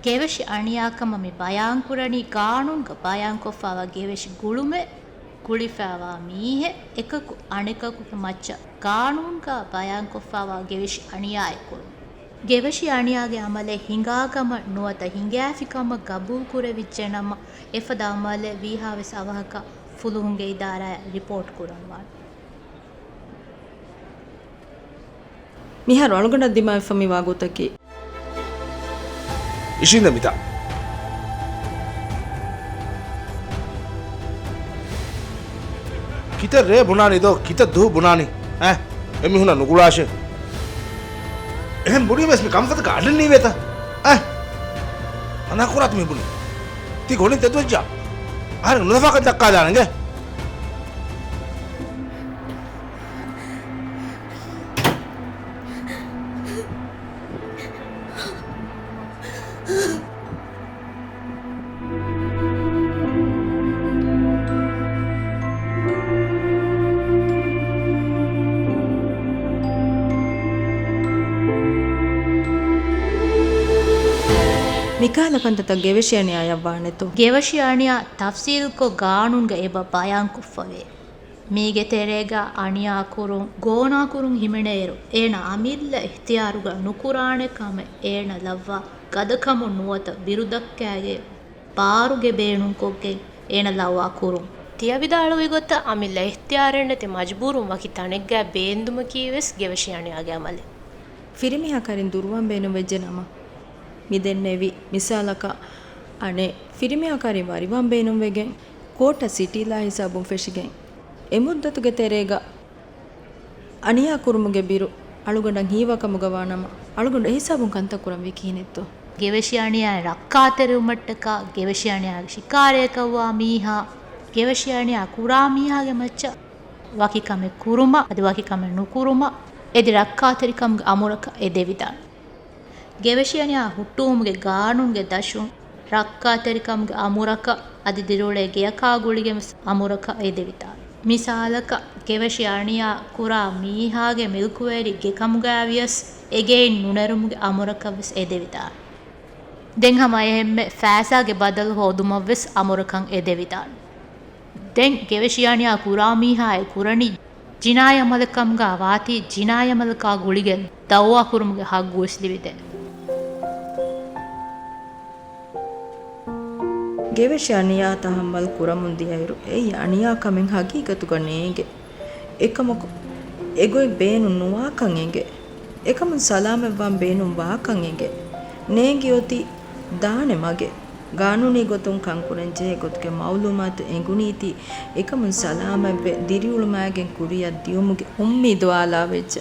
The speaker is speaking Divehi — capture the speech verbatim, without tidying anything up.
ގެވެށި އަނިޔާކަމަށް މި ބަޔާންކުރަނީ، ގާނޫނުގަ ބަޔާންކޮށްފައިވާ ގެވެށި ގުޅުމެއް ގުޅިފައިވާ މީހެއް އެކަކު އަނެކަކުގެ މައްޗަށް ގާނޫނުގަ ބަޔާންކޮށްފައިވާ ގެވެށި އަނިޔާއެއް ކުރުން. ގެވެށި އަނިޔާގެ އަމަލެއް ހިނގާކަމަށް ނުވަތަ ހިނގައިފިކަމަށް ގަބޫލުކުރެވިއްޖެނަމަ، އެފަދަ އަމަލެއް ވީހާވެސް އަވަހަކަށް ފުލުހުންގެ އިދާރާއަށް ރިޕޯޓް ކުރަންވާނެ. މިހާރު އަޅުގަނޑަށް ދިމާވެފަ މިވާ ގޮތަކީ. އިށީނދެ މިތާ. ކިތައް ރޭ ބުނާނީ ދޯ، ކިތައް ދުހު ބުނާނީ؟ އައި، އެމީހުންނަށް ނުގުޅާށޭ. އެހެން ބުނީމަވެސް މި ކަންފަތަކަށް އަޑެއް ނީވޭތަ؟ އައި، މަނާ ކުރާތަ މި ބުނީ؟ ތި ގޮނޑިން ތެދުވެއްޖާ. އަހަރެން ނުލަފާކަން ދައްކާލާނެ އިނގޭ. މިކަހަލަ ކަންތައްތައް ގެވެށި އަނިޔާއަށް ވާނެތޯ؟ ގެވެށި އަނިޔާ ތަފްސީލްކޮށް ގާނޫނުގަ އެބަ ބަޔާންކޮށްފަވޭ. މީގެ ތެރޭގަ އަނިޔާ ކުރުން، ގޯނާ ކުރުން ހިމެނޭއިރު، އޭނަ އަމިއްލަ އިހްތިޔާރުގަ ނުކުރާނެ ކަމެއް އޭނަ ލައްވާ ގަދަކަމުން ނުވަތަ ބިރުދައްކާގެ ބާރުގެ ބޭނުންކޮށްގެން އޭނަ ލައްވާ ކުރުން. ތިޔަ ވިދާޅުވި ގޮތަށް، އަމިއްލަ އިހްތިޔާރެއް ނެތި މަޖުބޫރުން ވަކި ތަނެއްގަ ބޭންދުމަކީ ވެސް ގެވެށި އަނިޔާގެ އަމަލެއް. ފިރިމީހާ ކަރިން ދުރުވާން ބޭނުންވެއްޖެ ނަމަ، މި ދެންނެވި މިސާލަކަށް، އަނެއް ފިރިމީހާ ކަރިން ވަރިވާން ބޭނުންވެގެން، ކޯޓަށް ސިޓީލާ ހިސާބުން ފެށިގެން، އެ މުއްދަތުގެ ތެރޭގަ އަނިޔާ ކުރުމުގެ ބިރު އަޅުގަނޑަށް ހީވާ ކަމުގަ ވާނަމަ، އަޅުގަނޑު އެހިސާބުން ކަންތައް ކުރަންވީ ކިހިނެއްތޯ؟ ގެވެށި އަނިޔާއިން ރައްކާތެރިވުމަށްޓަކާ، ގެވެށި އަނިޔާގެ ޝިކާރައަކަށްވާ މީހާ، ގެވެށި އަނިޔާ ކުރާ މީހާގެ މައްޗަށް ވަކި ކަމެއް ކުރުމަށް އަދި ވަކި ކަމެއް ނުކުރުމަށް އެދި ރައްކާތެރިކަމުގެ އަމުރަކަށް އެ ދެވިދާނެ. ގެވެށި އަނިޔާ ހުއްޓުވުމުގެ ގާނޫނުގެ ދަށުން ރައްކާތެރިކަމުގެ އަމުރަކަށް އަދި ދިރިއުޅޭ ގެޔަކާ ގުޅިގެން ވެސް އަމުރަކަށް އެދެވިދާނެ. މިސާލަކަށް، ގެވެށި އަނިޔާ ކުރާ މީހާގެ މިލްކުވެރި ގެކަމުގައި ވިޔަސް އެ ގެއިން ނުނެރުމުގެ އަމުރަކަށް ވެސް އެދެވިދާނެ. ދެން ހަމަ އެހެންމެ ފައިސާގެ ބަދަލު ހޯދުމަށް ވެސް އަމުރަކަށް އެދެވިދާނެ. ދެން ގެވެށި އަނިޔާ ކުރާ މީހާ އެ ކުރަނީ ޖިނާއީ އަމަލެއް ކަމުގަ ވާތީ، ޖިނާއީ އަމަލަކާ ގުޅިގެން ދައުވާ ކުރުމުގެ ހައްގު ވެސް ލިބިދޭ. ގެވެށި އަނިޔާ ތަހައްމަލް ކުރަމުން ދިޔައިރު، އެއީ އަނިޔާ ކަމެއް ހަގީގަތުގަ ނޭނގެ. އެކަމަކު، އެގޮތް ބޭނުން ނުވާކަން އެނގޭ. އެކަމުން ސަލާމަތްވާން ބޭނުން ވާކަން އެނގޭ. ނޭނގި އޮތީ ދާނެ މަގެއް. ގާނޫނީ ގޮތުން ކަންކުރަން ޖެހޭ ގޮތުގެ މައުލޫމާތު އެނގުނީތީ، އެކަމުން ސަލާމަތްވެ ދިރިއުޅުމާގެން ކުރިއަށް ދިޔުމުގެ އުއްމީދު އާލާވެއްޖެ.